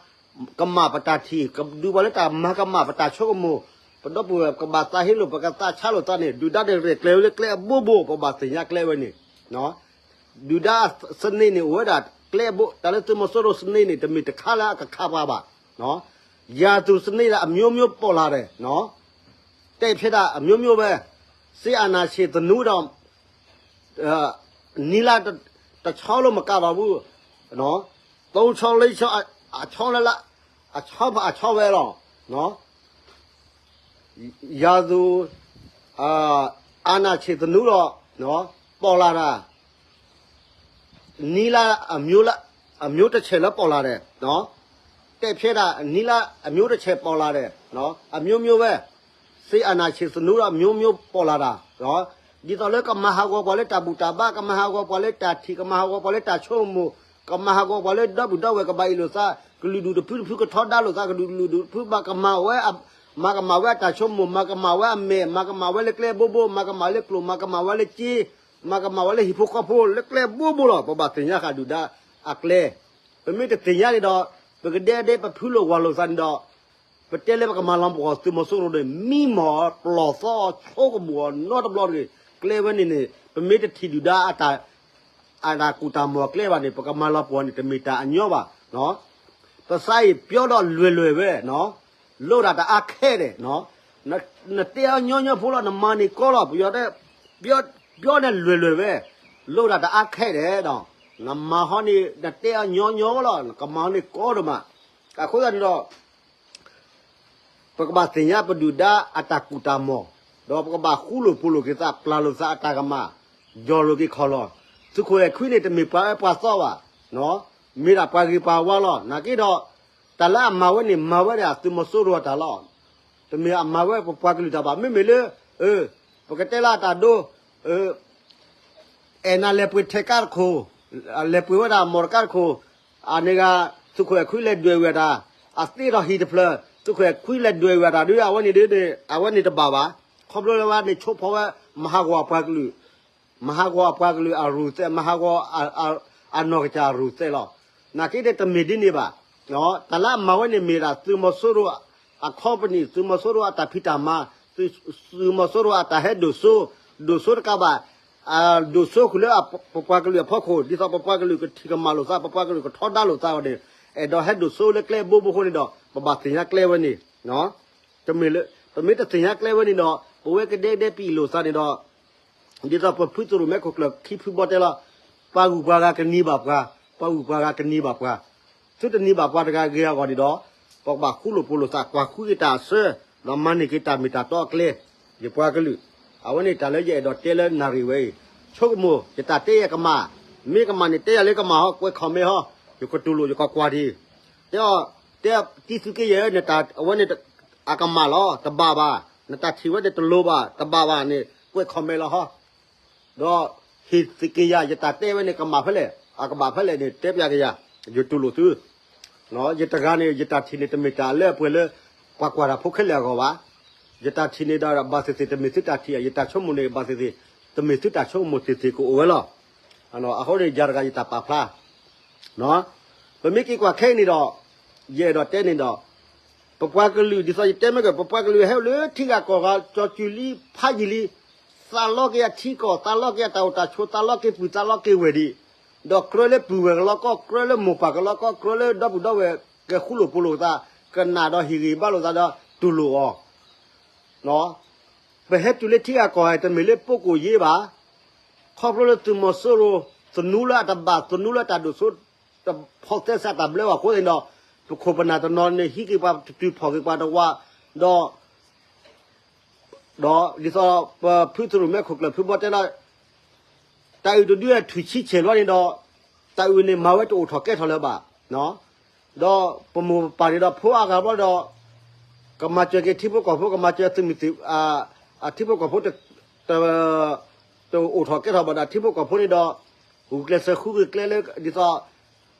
ကမၣ်ပတၢ်ထံၣ်, ဒုးပှၤလၢတၢ်မၤကမၣ်ပတၢ်ဆိကမိၣ်, ပဒီပုၢ်ဝဲၢ်ကဘၣ်သးဟ့လိာ် ပကသးဆါလိာ်သးန့ၣ် ဒုၣ်ဒါန့ၣ်ရဲၣ်ကျဲၤဝဲလၢကျဲအဘိဘိ ပဘၣ်သ့ၣ်ညါကျဲဝဲန့ၣ်, ဒုၣ်ဒါစနစ်န့ၣ် အိၣ်ဝဲဒၣ်ကျဲအဘိ, တၢ်လၢသုးမီၤစိရိၤစနစ်န့ၣ် တမ့ၢ်တခါလၢအကခးပှၤဘၣ်, ရာဇဝတ်စနစ်လၢအမျိုးမျိုးပေါ်လာတယ်, တဲဖျဲးတၢ်အမျိုးမျိုးပဲ, စစ်အာဏာရှင်သနူဒီး နည်းလမ်းတ တခြားလို့မကတော့ဘူးနော်, သုံးခြောက်လေးခြောက် အ အခြားလၢ အခြားဖ အခြားဝဲလီၤနော်. ရာသူ အာ အာဏာရှင်သနူဒီးနော် ပေါ်လာတာ နည်းလမ်းအမျိုးလမ်း အမျိုးတစ်ချက်လမ်းပေါ်လာတယ်နော်. တက်ဖြဲတာ နည်းလမ်းအမျိုးတစ်ချက်ပေါ်လာတယ်နော်, အမျိုးမျိုးပဲ စစ်အာဏာရှင်သနူဒီး အမျိုးမျိုးပေါ်လာတာနော်. ဒ်သိးလၢကမၤဟးဂီၤပှၤလၢတၢ်ဘူၣ်တၢ်ဘါ, ကမၤဟးဂီၤပှၤလၢတၢ်ထံၣ်, ကမၤဟးဂီၤပှၤလၢတၢ်ဆိကမိၣ်, ကမၤဟးဂီၤပှၤလၢဒီပုၢ်ဒီဝဲၢ်ကဘၣ်အ့ၣ်လိာ်သး, ကလုာ်ဒူၣ်တဖုတဖုကထီဒါလိာ်သး, ကလုာ်ဒူၣ်တဖုဘၣ်ကမၤဝဲ မၤကမၤဝဲအတၢ်ဆိကမိၣ်, မၤကမၤဝဲအမဲာ်, မၤကမၤဝဲလၢကျဲဘိဘိ, မၤကမၤလၢကျိာ်, မၤကမၤဝဲလၢဟံၣ်ဖိဃီဖိ လၢကျဲဘိဘိလီၤ. ပဘၣ်သ့ၣ်ညါဃာ်ဒုၣ်ဒါအကျဲ, ပမ့ၢ်တသ့ၣ်ညါန့ၣ်ဒီး ပကဒဲဒဲပဖုလိာ်ဝၤလိာ်သးန့ၣ်ဒီး ပတဲလၢပကမၤလီၤပှီၢ်သုးမီၤစိရိၤန့ၣ် မံမီၢ်ပလီၢ်သီ ဆိကမိၣ်အီၤနီတဘျီတဂ့ၤ. ကျဲဝဲန့ၣ်န့ၣ် ပမ့ၢ်တထံၣ်ဒုၣ်ဒါအတၢ် အတၢ်ကူၣ်တၢ်မီၢ်ကျဲဘၣ်န့ၣ် ပကမၤလီၤပှီၢ်န့ၣ် တမ့ၢ်တၢ်အညီဘၣ်. ပသးအံၤပျီဒီးလွဲၢ်လွဲၢ်ဝဲ, လိၣ်ဒၣ်တအါခဲဒဲး, နတဲအီၤညီညီဖိလီၤ, နမၤန့ၢ်ကီလီၤ, ပယီၤတဲ ပျီန့ၣ်လွဲၢ်လွဲၢ်ဝဲ, လိၣ်ဒၣ်တအါခဲဒဲးဒီး နမၤဟီန့ၣ် နတဲအီၤညီညီလီၤ, နကမၤန့ၢ်ကီဒိၣ်မး. အဃိသတးန့ၣ်ဒီး ပကဘၣ်သ့ၣ်ညါပဒုၣ်ဒါအတၢ်ကူၣ်တၢ်မီၢ်, ဒီးပကဘၣ်ဃူလိာ်ဖိးလိာ်က့ၤသး ပျၢ်လိာ်သးအတၢ်ကမၣ်, ယီၢ်လိာ်က့ၤခီၣ်လီၢ်. သုးခိၣ်အဲၣ်ခွံန့ၣ် တမ့ၢ်ပှၤအၢပှၤသီဘၣ်, မ့ၢ်ဒၣ်ပှၤဂ့ၤပှၤဝါလီၤ. နာ်က့ဒီး တၢ်လၢအမၤဝဲန့ၣ် မၤဝဲဒၣ်သုးမီၤစိရိၤအတၢ်လီၤ. တမ့ၢ်အမၤဝဲပပှၤကလုာ်တၢ်ဘၣ်. မ့မ့ၢ်လၢ ပကတဲလၢအတၢ်ဒိ အဲၣ်နၤလဲၤပှ့ၤထဲးကါတခိၣ်, လဲၤပှ့ၤဝဲဒၣ်မီၢ်တကါတခိၣ်, အန့ၣ်ဂၤ သုးခိၣ်အဲၣ်ခွံလဲၤဒွဲၣ်ဝဲတၢ်, အသ့ဒီးဟံၣ်တဖျၢၣ် သုးခိၣ်အဲၣ်ခွံလဲၤဒွဲၣ်ဝဲတၢ်ဒီး အဝဲန့ၣ်ဒ်န့ၣ် အဝဲန့ၣ်တဘၣ်ဘၣ်. ခီဖျိလၢဝဲန့ၣ်ဆိဖီဝဲ မဟးဂီၤအပှၤကလုာ်, မဟးဂီၤအပှၤကလုာ်အရူၢ်သဲး, မဟးဂီၤ အနီၢ်ကစၢ်အရူၢ်သဲးလီၤ. နာ်က့န့ၣ်တမ့ၢ်ဒ်န့ၣ်ဘၣ်. တၢ်လၢအမၤဝဲန့ၣ်မ့ၢ်ဒၣ်သုးမီၤစိရိၤအ company, သုးမီၤစိရိၤအတၢ်ဖံးတၢ်မၤ, သုးမီၤစိရိၤအတၢ်ဟဲဒိၣ်စိ, ဒိၣ်စိတကးဘၣ် ဒိၣ်စိဃုာ်လၢပပှၤကလုာ်အဖီခိၣ်, ဒ်သိးပပှၤကလုာ်ကထံၣ်ကမၣ်လိာ်သး, ပပှၤကလုာ်ကထီဒါလိာ်သးအီၤန့ၣ်, အဲၣ်ဒိးဟဲဒိၣ်စိလၢကျဲဘိဘိအဃိန့ၣ်ဒီး ပဘၣ်သ့ၣ်ညါကျဲဝဲန့ၣ်, တမ့ၢ်လၢ ပမ့ၢ်တသ့ၣ်ညါကျဲဝဲန့ၣ်ဒီး ပဝဲကဒဲကဒဲပအ့ၣ်လိာ်သးန့ၣ်ဒီး ဒ်သိးပဖုသရိာ်မဲခိၣ်ကျၢၢ်ခံဖုဘီတဲလီၤ, ပှၤဂုၤပှၤဂၤကန့ၢ်ဘၣ်ပှၤ, ပှၤဂုၤပှၤဂၤကန့ၢ်ဘၣ်ပှၤ, သုတန့ၢ်ဘၣ်ပှၤတဂၤဂ့ၤအဂီၢ်န့ၣ်ဒီး ပကဘၣ်ဃူလိာ်ဖိးလိာ်သး ကွၢ်ဃုက့ၤတၢ်အဆၢ, ဒီးမၤန့ၢ်က့ၤတၢ်မ့ၢ်တၢ်တီအကျဲ, ယပှၤကလုာ်, အဝဲန့ၣ်တၢ်လၢယအဲၣ်ဒိးတဲလၢနၣ်ရံၣ်ဝဲအံၤ, ဆိကမိၣ် ယတၢ်တဲယကမၣ်, မ့ၢ်ကမၣ်န့ၣ် တဲယၤလၢကမၣ်ဟီ, ကွဲး comment ဟီ, ယကတူၢ်လိာ် ယကကွၢ်ဒံး, တဲအီၤ, တဲတံၤသုးက့ယဲၢ် နတၢ်အဝဲန့ၣ် အကမၣ်လီၤ, တဘၣ်ဘၣ်, နတၢ်ထံၣ်ဝဲန့ၣ်တလိၤဘၣ်, တဘၣ်ဘၣ်န့ၣ် ကွဲး comment လီၤဟီ, ဒီးဟ့ၣ်သ့က့ၤယၤ ယတၢ်တဲဝဲန့ၣ် ကမၣ်ဖဲလဲၣ်, အကဘၣ်ဖဲလဲၣ်န့ၣ် တဲပျးက့ၤယၤ, ယတူၢ်လိာ်သု, ယတဂၤန့ၣ် ယတၢ်ထံၣ်န့ၣ် တမ့ၢ်တၢ်လၢအပှဲၤလၢ ပှၤကွၢ်တၢ်ဖိခဲလၢာ်အဂီၢ်ဘၣ်, ယတၢ်ထံၣ်န့ၣ်ဒီးဘၣ်သ့ၣ်သ့ၣ် တမ့ၢ်သုတၢ်ထံၣ်, ယတၢ်ဆိကမိၣ်န့ၣ် ဘၣ်သ့ၣ်သ့ၣ် တမ့ၢ်သုတၢ်ဆိကမိၣ်သ့ၣ်သ့ၣ်ကအိၣ်ဝဲလီၤ. အဃိန့ၣ် ယၤတဂၤယတၢ်ပာ်ဖျါ ပမ့ၢ်က့ၤကွၢ်ခဲအံၤန့ၣ်ဒီး ယအဲၣ်ဒိးတဲန့ၣ်ဒီး ပပှၤကလုာ် ဒ်သိးယတဲမ့ၢ်က့ၤ ပပှၤကလုာ်ဟဲအိၣ်လၢထံဂၤကီၢ်ဂၤ ကၠီၤကူၤလံဖးယံာ်လံ, သးလီက့ၤအထံကီၢ်, သးလီက့ၤအတၢ်အိၣ်တၢ်ဆိး, သးလီက့ၤပုၢ်, သးလီက့ၤဝဲၢ်ဒံး, ဒီးကြၢးလၢပုၢ်ဝဲၢ်ကလီကီ, ကြၢးလၢမိၢ်ပၢ်ကလီကီ, ကြၢးလၢဒီပုၢ်ဒီဝဲၢ်ကဃူလိာ်ဖိးလိာ်သး, ကနၣ်ဒီးဟ့ၣ်ဂံၢ်ဘါလိာ်သးဒီးတူၢ်လိာ်အီၤ ပဟဲတုၤလၢထံဂၤကီၢ်ဂၤ တမ့ၢ်လၢ ပုဂ္ဂိုလ်ရေး ဘၣ်, ခီဖျိလၢသုးမီၤစိရိၤ သနူလၢအတဘၣ် သနူလၢတၢ်ဒိၣ်စိ တဖီၣ်သဲစးတၢ်ဘျၢအီၤအဃိသတးန့ၣ်ဒီး ပခိၣ်ပနၢ်တနီၤန့ၣ် ဟံးက့ၤပှၤတတုၤ ဖီၣ်က့ၤပှၤတဝး, ဒီး ဒီးဒ်သိးပဖုသရိာ်မဲခိၣ်ကျၢၢ်ဖုဘီတဲလီၤ တၢ်အုၣ်တဒုအထုးဆံဆဲးလီၤန့ၣ်ဒီး တၢ်အုၣ်န့ၣ်မၤဝဲတအိၣ်ထီၣ်ကဲထီၣ်လၢၤဘၣ်. ဒီးပမိၢ်ပပၢ်န့ၣ်ဒီး ဖိအါဂၤဘျီဒီး ကမၤစၢၤက့ၤထံဖိကီၢ်ဖိ ကမၤစၢၤသုးမုၢ်သံၣ် ထံဖိကီၢ်ဖိ တအိၣ်ထီၣ်ကဲထီၣ်ဘၣ်ဒီး ထံဖိကီၢ်ဖိန့ၣ်ဒီး ဂုာ်ကျဲးစၢးဃုက့ၤကျဲလၢ ဒ်သိး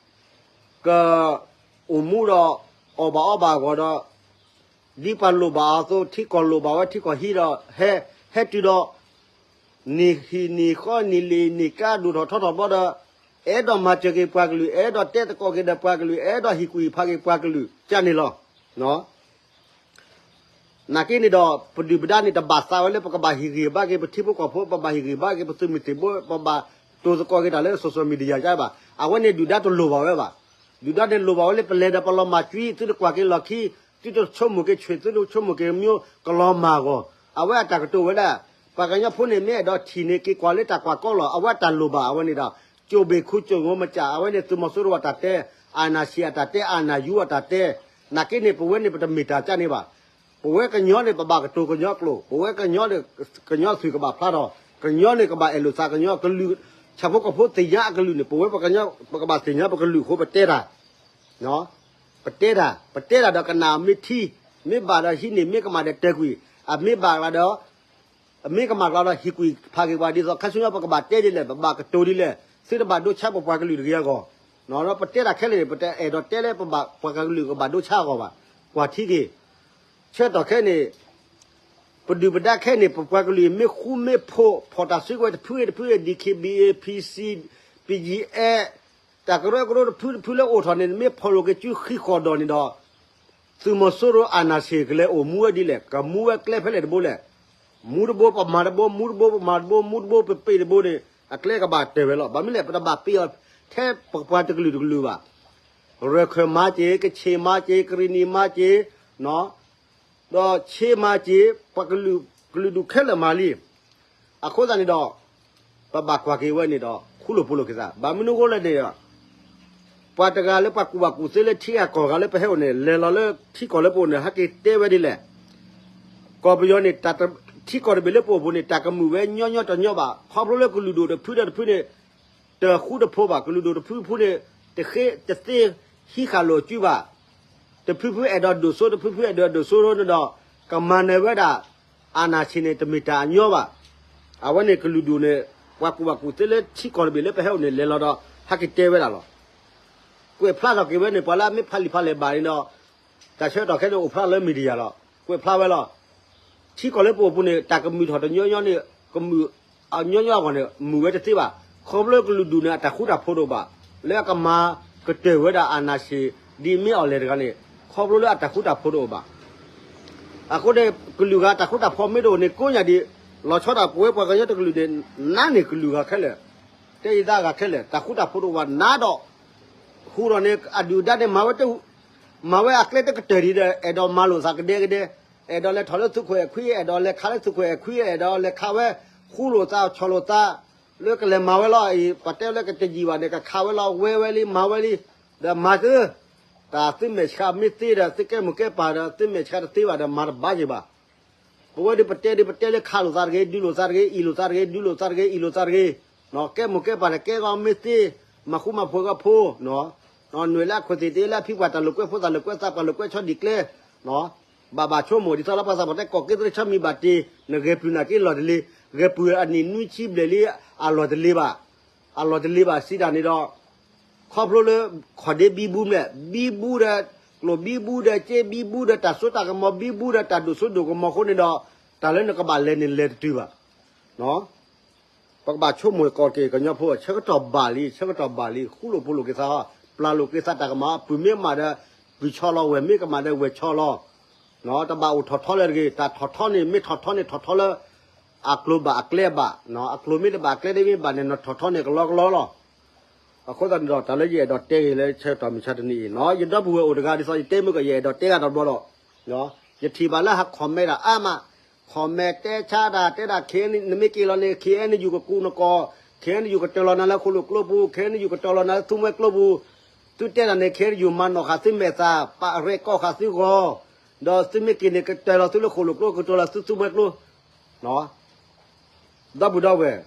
ကအိၣ်မူဒီး အီၣ်ဘၣ်အီဘၣ်အဂီၢ်ဒီး ဒ်ပှၤလိၣ်ဘၣ်အသိး ထံကီၢ်လိၣ်ဘၣ်ဝဲ ထံကီၢ်ဟံးဒီး ဟဲ ဟဲတုၤဒီး နံၣ်ဟံၣ်နံၣ်ဃီနံၣ်လံၤနံၣ်ကါ ဒိၣ်ထီၣ်ထီထီၣ်ဘျီဒီး အဲၣ်ဒိးမၤစၢၤက့ၤပှၤကလုာ် အဲၣ်ဒိးတဲသကိးက့ၤဒီးပှၤကလုာ် အဲၣ်ဒိးဟံးကွံာ်ဟံးဖးက့ၤပှၤကလုာ် ကန့ၣ်လီၤ. နာ်က့န့ၣ်ဒီး ပဒုၣ်ပဒါန့ၣ် တဘၣ်သးဝဲလၢ ပကဘၣ်ဟ့ၣ်ဂံၢ်ဘါက့ၤ ပထံဖိကီၢ်ဖိ ပဘၣ်ဟ့ၣ်ဂံၢ်ဘါက့ၤ ပသုးမုၢ်သံၣ်ဘိ ပဘၣ်တိၤသကိးက့ၤတၢ်လၢ social media ကဘၣ်. အဝဲန့ၣ်ဒုၣ်ဒါတလိၣ်ဘၣ်ဝဲဘၣ်. ဒုၣ်ဒါန့ၣ်လိၣ်ဘၣ်ဝဲလၢ ပလဲၤဒီးပလီၤမၢ်ကွံ သုတကွၢ်က့ၤလီၢ်ခံ သုတဆိကမိၣ်က့ၤဆွ့ၣ် သုတဆိကမိၣ်က့ၤမၠိ ကလီၤမၢ်အဂီၢ် အဝဲအတၢ်ကတိၤဝဲဒၣ် ပှၤကညီဖိန့ၣ် မ့ၢ်အဲၣ်ဒိးထံၣ်န့ၣ် က့ၤကွၢ်လၢတၢ်ကွၢ်ကီလီၤ. အဝဲတၢ်လိၣ်ဘၣ် အဝဲန့ၣ်ဒီး ကၠိဘ့ၣ်ခူကၠိငိမကၠး အဝဲန့ၣ် သုးမီၤစိရိၤအတၢ်တဲ, အာဏာရှင်အတၢ်တဲ, အာဏာယူအတၢ်တဲ, နာ်က့န့ၣ် ပဝဲန့ၣ် ပတမ့ၢ်တၢ်ကၢ်န့ၣ်ဘၣ်. ပဝဲကညီန့ၣ် ပဘၣ်ကတိၤကညီကျိာ်, ပဝဲကညီန့ၣ် ကညီသုးကဘၣ်ဖျါထီၣ်, ကညီန့ၣ် ကဘၣ်အဲၣ်လိာ်သးကညီကလုာ်, ဆၣ်ဖိကီၢ်ဖိသ့ၣ်ညါအကလုာ်န့ၣ် ပဝဲပှၤကညီ ပကဘၣ်သ့ၣ်ညါပကလုာ်အဃိ ပတဲတၢ် ပတဲတၢ်, ပတဲတၢ်ဒီးကနၣ်မ့ၢ်ထံ, မ့ၢ်ဘၣ်ဒီးဟံးန့ၢ်, မ့ၢ်ကမၣ်ဒီးတဲာ်ကွံာ်, အမ့ၢ်ဘၣ်လီၤဒီး, အမ့ၢ်ကမၣ်လီၤဒီးဟံးကွံာ်ဖးက့ၤပှၤဒ်သိး ခါဆူညါပကဘၣ်တဲဒ်လဲၣ်, ပဘၣ်ကတိၤဒ်လဲၣ်, သုတဘၣ်ဒိဆါပပှၤကလုာ်တဂ့ၤအဂီၢ်, ပတဲတၢ်ခဲလၢာ်န့ၣ် ပတအဲၣ်ဒိးတဲလၢပဘၣ်ပှၤကလုာ်ကဘၣ်ဒိဆါအဂီၢ်ဘၣ်. ကွၢ်ထံက့ၤ, ဆၢကတီၢ်ခဲအံၤန့ၣ် ပဒုၣ်ပဒါခဲအံၤန့ၣ် ပပှၤကလုာ်မ့ၢ်ဃူမ့ၢ်ဖိး ဖီၣ်တၢ်စုကဝဲၤတဖုတဖု DKBA, PC, BGF တၢ်ကရၢကရိတဖုတဖုလၢအိၣ်ထီၣ်န့ၣ် မ့ၢ်ဖီၣ်လိာ်က့ၤစုဃံးဃီၤဒီးန့ၣ်ဒီး သုးမီၤစိရိၤ အာဏာရှင် ကလဲၤအိၣ်မူဝဲဒ်လဲၣ်, ကမူဝဲကျဲဖဲလဲၣ်တဘိလဲၣ်, မူတဘိပမၤတဘိ, မူတဘိပမၤတဘိ, မူတဘိပပ့ၤတဘိန့ၣ် အကျဲကဘၣ်တၢၢ်ဝဲလီၤ. ဘၣ်မနုၤလဲၣ် ပတဘၣ်ပ့ၤအီၤထဲပပှၤတကလုာ်တကလုာ်ဘၣ်. ရၢၢ်ခၢၣ်မၤက့ၤ, ကခ့ၣ်မၤက့ၤ, ကရံၣ်နံၣ်မၤက့ၤ, ဒီးခ့ၣ်မၤက့ၤ, ပှၤကလုာ်ဒူၣ်ခဲလၢာ်မၤလံ. အဃိသတးန့ၣ်ဒီး ပဘၣ်ကွၢ်က့ၤဝဲန့ၣ်ဒီး ဃူလိာ်ဖိးလိာ်က့ၤသး, ဘၣ်မနုၤအဃိလဲၣ်န့ၣ်ဒီး ပှၤတဂၤလၢပှၤကူၣ်ဘၣ်ကူၣ်သ့လၢထံဂၤကီၢ်ဂၤလၢပဟဲအိၣ်န့ၣ် လဲၤလီၤလၢထံကီၢ်လၢပအိၣ်န့ၣ် ဟဲက့ၤတဲဝဲဒ်လဲၣ်. ကီၢ်ပယီၤန့ၣ် ထံကီၢ်တဘ့ၣ်လၢပအိၣ်ပူၤန့ၣ် တၢ်ကမုာ်ဝဲညီညီတညီဘၣ်. ခီဖျိလၢကလုာ်ဒူၣ်တဖုဒီးတဖုန့ၣ် တဃူတဖိးဘၣ်. ကလုာ်ဒူၣ်တဖုဖုန့ၣ် တဃ့တသ့ဟံးဃာ်လိာ်စုဘၣ်. တဖုဖုအဲၣ်ဒိးဒိၣ်စိ တဖုဖုအဲၣ်ဒိးဒိၣ်စိန့ၣ်ဒီး ကမၤနၢၤဝဲဒၣ် အာဏာရှင် န့ၣ် တမ့ၢ်တၢ်အညီဘၣ်. အဝဲန့ၣ်ကလုာ်ဒူၣ်န့ၣ် ပှၤကူၣ်ဘၣ်ကူၣ်သ့လၢထံကီၢ်တဘ့ၣ်လၢပဟဲအိၣ်န့ၣ် လဲၤလီၤဒီး ဟဲက့ၤတဲဝဲဒၣ်လီၤ. ကွဲးဖျါထီၣ်က့ၤဝဲန့ၣ် ပှၤလၢအမ့ၢ်ဖးလံာ်ဖးလဲၢ်ဘၣ်န့ၣ်ဒီး တၢ်ဆၢကတီၢ်ခဲအံၤန့ၣ် အိၣ်ဖျါလၢ media လီၤ. ကွဲးဖျါဝဲလီၤ. ထံကီၢ်လၢပအိၣ်ပူၤန့ၣ် တၢ်ကမုာ်ထီၣ်တညီညီန့ၣ် ကမုာ်အညီညီအဂီၢ်န့ၣ် မုာ်ဝဲတသ့ဘၣ်. ခီဖျိကလုာ်ဒူၣ်န့ၣ် အတၢ်ဃူတၢ်ဖိးတအိၣ်ဘၣ်. လၢအကမၤကတၢၢ်ဝဲဒၣ် အာဏာရှင် ဒ်မ့ၢ်အီၤလဲၣ်တဂၤန့ၣ် ခီဖျိလၢအတၢ်ဃူတၢ်ဖိးတအိၣ်ဘၣ်. အဃိန့ၣ် ကလုာ်ဂၤတၢ်ဃူတၢ်ဖိးမ့ၢ်တအိၣ်န့ၣ် ကိးညါဒံး လီၤဆီဒၣ်ပဝဲပှၤကညီတကလုာ်န့ၣ် နါန့ၢ်ကလုာ်ဂၤခဲလၢာ်, တဲယသးဂၤခဲလၢာ်, တၢ်ဃူတၢ်ဖိးတအိၣ်ဘၣ်နါဒီး ဟူးဒီးန့ၣ် အဒုၣ်အဒါန့ၣ် မၤဝဲတ မၤဝဲအကျဲတကတၢၢ်ဒံးဒီး အဲၣ်ဒိးမၤလိာ်သးကဒဲကဒဲ, အဲၣ်ဒိးလဲၤထီၣ်လၢသုးခိၣ်အဲၣ်ခွံ, အဲၣ်ဒိးလဲၤခးလၢသုးခိၣ်အဲၣ်ခွံ, အဲၣ်ဒိးလဲၤခးဝဲ ဃူလိာ်သး ဆီၣ်လိာ်သး, လၢကလဲၤမၤဝဲလီၤအံၤ ပှၤတဲလၢကတယံာ်ဘၣ်န့ၣ် ကခးဝဲလီၤ ဝဲဝဲလံ မၤဝဲလံ, ဒီးမၤသု, တၢ်သုမဲာ်ဆှးမ့ၢ်သ့ဒီး သုကဲမိၢ်ကဲပၢ်ဒီး သုမဲာ်ဆှးတသ့ဘၣ်ဒီး မၤတဘၣ်က့ၤဘၣ်. ပဝဲဒၣ်ပတဲဒ်ပတဲလၢခးလိာ်သးတဂ့ၤ, ဒုးလိာ်သးတဂ့ၤ, အံၣ်လိာ်သးတဂ့ၤ, ဒုးလိာ်သးတဂ့ၤ, အံၣ်လိာ်သးတဂ့ၤ, ကဲမိၢ်ကဲပၢ်န့ၣ် ကဲဂီၤမ့ၢ်သ့, မၤဃူမၤဖိးဂီၢ်ဖိ, နွံလၢအခိၣ်သ့ၣ်တ့လၢအဖံပှၤတၢ်လိာ်ကွဲဖိသၣ်လိာ်ကွဲသးပှၢ်လိာ်ကွဲဆီဒံးကျဲ, ဘၣ်ဘၣ်ဆိကမိၣ်ဒ်သိးလၢပှၤသးပှၢ်တဲကိးက့သရ့ဆီမံၤဘၣ်တ့, နဂဲၤပျုၤနာ်က့လီၢ်တလ့, ဂဲၤပျုၤအနံၣ်နွံဆံဘျဲၣ်လံ, အလီၢ်တလ့ဘၣ်, အလီၢ်တလ့ဘၣ်စံးတၢ်န့ၣ်ဒီး ခီဖျိလၢ ခီၣ်ဒ့ဘံဘူမ့ၢ်လဲၣ်, ဘံဘူဒီး ကျိၣ်ဘံဘူဒီး ကၠ့ဘံဘူဒီး တၢ်စိတၢ်ကမီၤဘံဘူဒီး တၢ်ဒိၣ်စိဒိၣ်ကမီၤအဃိန့ၣ်ဒီး တၢ်လၢနကဘၣ်လဲၤန့ၣ်လဲၤတတုၤဘၣ်. ပကဘၣ်ဆိကမိၣ်ကီးက့ၤကညီဖိ ဆၢကတီၢ်ဘၣ်လံ, ဆၢကတီၢ်ဘၣ်လံ, ဃူလိာ်ဖိးလိာ်က့ၤသး, ပျၢ်လိာ်က့ၤသးတၢ်ကမၣ်, ပုၢ်မ့ၢ်ကမၣ်ဒီး ပုၢ်ဆီလီၤ, ဝဲၢ်မ့ၢ်ကမၣ်ဒီး ဝဲၢ်ဆီလီၤ. တဘၣ်အိၣ်ထီၣ်ထီလၢၤတဂ့ၤ, တၢ်ထီၣ်ထီန့ၣ် မ့ၢ်ထီၣ်ထီန့ၣ် ထီၣ်ထီလၢ အကျိၤဘၣ်အကျဲဘၣ်, အကျိၤမ့ၢ်တဘၣ်အကျဲတမ့ၢ်ဘၣ်န့ၣ် နထီၣ်ထီန့ၣ်ကလီကလီလီၤ. အဃိသတးန့ၣ်ဒီး တၢ်လၢယအဲၣ်ဒိးတဲဂ့ၤလၢဆၢကတီၢ်မုၢ်ဆါတနံၤအံၤ, ယဒီပုၢ်ဝဲၢ်အိၣ်တဂၤဒ်သိးယတဲမုၢ်ကီး ယအဲၣ်ဒိးတဲဂ့ၤတဘျီဒီး ယထံၣ်ဘၣ်လၢဟး comment တၢ်အါမး, comment တဲဆါတၢ် တဲဒၣ် နမ့ၢ်က့ၤလီၤန့ၣ် KNU ကကူးနကိး, KNU ကတၢၢ်လီၤနၤလၢဃိာ်လိာ်ကျိပူၤ, KNU ကတၢၢ်လီၤနၤလၢသူမှဲကျိပူၤ, သုတဲတၢ်န့ၣ် KNU မၤနီၣ်ဃာ်သုမဲာ်သၣ်, ပာ်ရဲၣ်ကီၢ်ဃာ်သုဂီၤ, ဒီးသုမ့ၢ်က့ၤန့ၣ် ကတၢၢ်လီၤသုလၢဃိာ်လိာ်ကျိ ကတၢၢ်လီၤသုသူမှဲကျိ ဒီပုၢ်ဒီဝဲၢ်,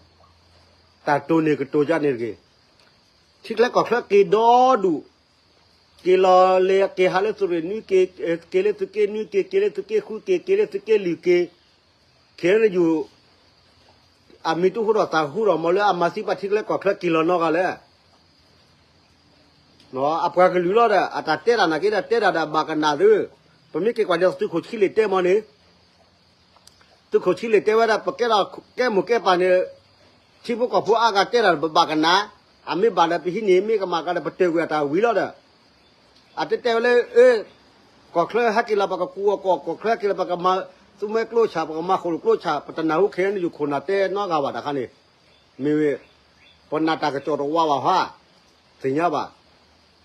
တၢ်တိၢ်န့ၢ်ကတိၤယါန့ၣ်တဂ့ၤ. ထံချၢကီၢ်ချၢက့ၤဒီဒူၣ်, က့ၤလီၤလဲၤက့ၤဟးလၢသုးရ့ၣ်နွံ, က့ၤလၢသုးက့နွံ, က့ၤက့ၤလၢသုးက့ဃု, က့ၤက့ၤလၢသုးက့လွံၢ်, က့ၤ KNU အမံၤတဟူထီၣ်သးဟူထီၣ်မးလၢအမၤသံပှၤထံချၢကီၢ်ချၢက့ၤလီၤနီတဂၤလဲၣ်. အပှၤကလုာ်လီၤဒီး အတၢ်တဲတၢ်နာ်က့ဒီး တဲတၢ်ဒီးဘၣ်ကနၣ်သု, ပမ့ၢ်က့ၤကွၢ်ဒ်သုးခိၣ်ဆံလ့ၣ်တဲမးန့ၣ် သုးခိၣ်ဆံလ့ၣ်တဲဝဲဒၣ် ပကဲထီၣ်ကဲမိၢ်ကဲပၢ်န့ၣ် ထံဖိကီၢ်ဖိအါဂၤတဲတၢ်ဒီး ပဘၣ်ကနၣ်, အမ့ၢ်ဘၣ်ဒီး ပဟံးန့ၢ်မ့ၢ်ကမၣ်ကဒီး ပတၢၢ်ကွံာ်အတၢ်ဝံၤလီၤဒီး အတဲတဲဝဲလၢ အၢ ကီၢ်ချၢဟဲက့ၤလီၤ ပကကူအီၤကီၢ်, ကီၢ်ချၢဟဲက့ၤလီၤ ပကမၤသူမှဲကျိဆၣ်, ပကမၤဃိာ်လိာ်ကျိဆၣ်, ပတနၢ်ဟူ KNU ခိၣ်နၢ်တဲနီတဂၤဘၣ်တခါန့ၣ်, မ့ၢ်ဝဲ ပနာ်တၢ်ကစီၣ်တဝါဘၣ်ဟါ, သ့ၣ်ညါဘၣ်.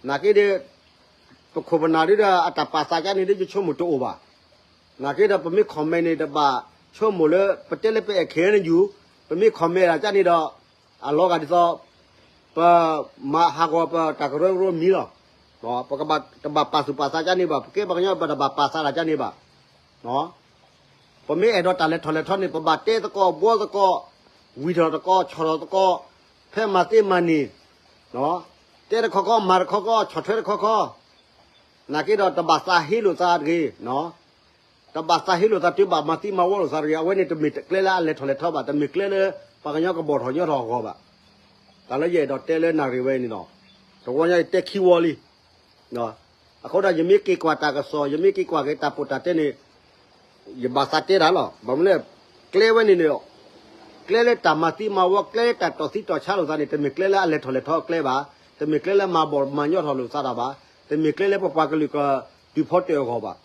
နာ်က့ဒီး ပခိၣ်ပနၢ်ဒ်ဒီး အတၢ်ပာ်သးကါန့ၣ်ဒီး ယဆိကမိၣ်တအိၣ်ဘၣ်. နာ်က့ဒီး ပမ့ၢ် comment န့ၣ် တဘၣ် ဆိကမိၣ်လၢ ပတဲလၢပအဲၣ် ခဲအံၤယူၢ်, ပမ့ၢ် comment တၢ်ကန့ၣ်ဒီး အလီၤဂာ်ဒ်သိး ပမၤဟးဂီၤပတၢ်ကရၢကရိမံၤလီၤ. ပကဘၣ်တဘၣ်ပာ်သူၣ်ပာ်သးကန့ၣ်ဘၣ်, ပကဲပှၤကညီပတဘၣ်ပာ်သးတၢ်ကန့ၣ်ဘၣ်. ပမ့ၢ်အဲၣ်ဒိးတၢ်လဲၤထီၣ်လဲၤထီန့ၣ် ပဘၣ်တဲသကိး ဘှီသကိး ဝံၣ်ထီၣ်သကိး ဆီၣ်ထီၣ်သကိး ဖဲမၤသ့မၤန့ၣ် တဲတခီခီ မၤတခီခီ ဆီၣ်ထွဲတခီခီ နာ်က့ဒီးတဘၣ်သးဟ့လိာ်သးတဂ့ၤ, တဘၣ်သးဟ့လိာ်သးတုၤဘၣ်မၤသံမၤဝီလိာ်သးတဂ့ၤ. အဝဲန့ၣ်တမ့ၢ်ကျဲလၢအလဲၤထီၣ်လဲၤထီဘၣ်, တမ့ၢ်ကျဲလၢ ပှၤကညီကဘီၣ်ထီၣ်ညီထီၣ်အဂီၢ်ဘၣ်. တၢ်လၢယအဲၣ်ဒိးတဲလၢနၣ်ရံၣ်ဝဲအံၤန့ၣ်ဒီး တဝီညါအံၤတဲခံဝီလံ. အဃိဒီးယမ့ၢ်က့ၤကွၢ်တၢ်ကစီၣ် ယမ့ၢ်က့ၤကွၢ်က့ၤတၢ်ပိာ်တၢ်တဲန့ၣ် ယဘၣ်သးတဲတၢ်လီၤ. ဘၣ်မနုၤလဲၣ်, ကျဲဝဲန့ၣ်န့ၣ် ကျဲလၢတၢ်မၤသံမၤဝီ ကျဲလၢတၢ်တီၣ်သံတီၣ်ဆါလိာ်သးန့ၣ် တမ့ၢ်ကျဲလၢအလဲၤထီၣ်လဲၤထီအကျဲဘၣ်, တမ့ၢ်ကျဲလၢမၤဘီၣ်မၤညီထီၣ်လိာ်သးတၢ်ဘၣ်, တမ့ၢ်ကျဲလၢပပှၤကလုာ်ကတုၤဖီတၢၣ်အဂီၢ်ဘၣ်.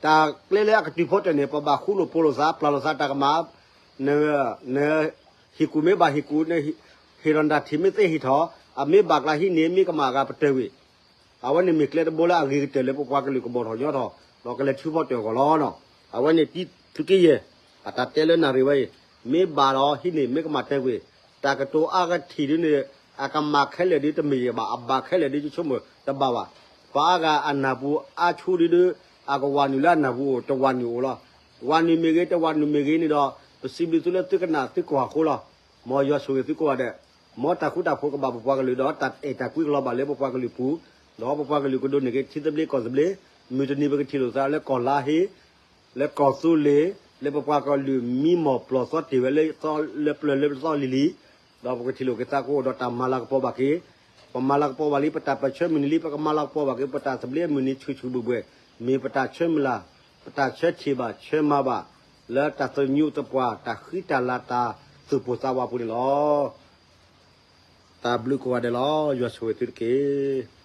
တၢ်ကျဲလၢအကတုၤဖီတၢၣ်န့ၣ် ပဘၣ်ဃူလိာ်ဖိးလိာ်သး ပျၢ်လိာ်သးတၢ်ကမၣ်, န ဟ့ၣ်ကူၣ်မ့ၢ်ဘၣ်ဟ့ၣ်ကူၣ်, ဟ့ၣ်ထီၣ်နတၢ်ထံၣ်မ့ၢ်သ့ဟ့ၣ်ထီၣ်, အမ့ၢ်ဘၣ်ကျါဟံးန့ၢ် မ့ၢ်ကမၣ်အဂၤပတၢၢ်ဝံၤ အဝဲန့ၣ်မ့ၢ်ကျဲတဘိလၢအဂ့ၤကတၢၢ်လၢပပှၤကလုာ်ကဘီၣ်ထီၣ်ညီထီၣ် ဒီးကလဲၤထုးဖီတၢၣ်အဂီၢ်လီၤ. အဝဲန့ၣ်တံၤသုးက့ယဲၢ် အတၢ်တဲလၢနၣ်ရံၣ်ဝဲအံၤ, မ့ၢ်ဘၣ်ဒီးဟံးန့ၢ် မ့ၢ်ကမၣ်တၢၢ်ဝံၤ တၢ်ကတိၤအါကထံၣ်ဒ်န့ၣ် အကမၣ်ခဲလၢာ်ဒ်တမ့ၢ်ဘၣ်, အဘၣ်ခဲလၢာ်ဒ်ယဆိကမိၣ်တဘၣ်ဘၣ်. ပှၤအါဂၤအနၢ်ပူၤအါဆူၣ်ဒ်ဒီး အကဝၤနုာ်လၢအနၢ်ပူၤအိၣ် တဝၤနုာ်အိၣ်လီၤ. ဝၤနုာ်မ့ၢ်ဂ့ၤ တဝၤနုာ်မ့ၢ်ဂ့ၤန့ၣ်ဒီး ပစံးဘျုးသုလၢသုကနၣ်သုကွၢ်အဃိလီၤ. မ်ယွၤဆိၣ်ဂ့ၤသုကိးဂၤဒဲး, မ်တၢ်ဃူတၢ်ဖိးကဘၣ်ပပှၤကလုာ်ဒီး တၢ်အဲၣ်တၢ်ကွံကလီၤဘၣ်လၢပပှၤကလုာ်ပူၤ, ဒီးပပှၤကလုာ်ကဒိးန့ၢ်က့ၤထံသဘျ့ကီၢ်သဘျ့, မုၢ်တနံၤပကထံၣ်လိာ်သးလၢကီၢ်လါဟ့, လၢကီၢ်သူလ့ၤ, လၢပပှၤကလုာ်မံမီၢ်ပျီၢ်သီတ့ၢ်ဝဲလၢသီလၢပျၢၤလၢပသီလံၤလံၤ, ဒီးပကထံၣ်လိာ်က့ၤသးကအိၣ်ဒီးတၢ်မၤလၤကပီၤဘၣ်က့ၤ, ပမၤလၤကပီၤဘၣ်လံ ပတၢ်ပၢၢ်ဆၢမုၢ်နံၤလံ ပကမၤလၤကပီၤဘၣ်က့ၤ ပတၢ်သဘျ့မုၢ်နံၤဆူၣ်ဆူၣ်ဘှဲၣ်ဘှဲၣ်, မ့ၢ်ပတၢ်ဆၢမုၢ်လၢ်, ပတၢ်ဆၢထံၣ်ဘၣ်ဆၢမၤဘၣ်, လၢတၢ်သညူးသပှၢ် တၢ်ဃံတၢ်လၤတၢ်သူၣ်ပိၢ်သးဝးပူၤန့ၣ်လီၤ. တၢ်ဘျုးကိးဂၤဒဲးလီၤ. ယွၤဆိၣ်ဂ့ၤသုတက့ၢ်.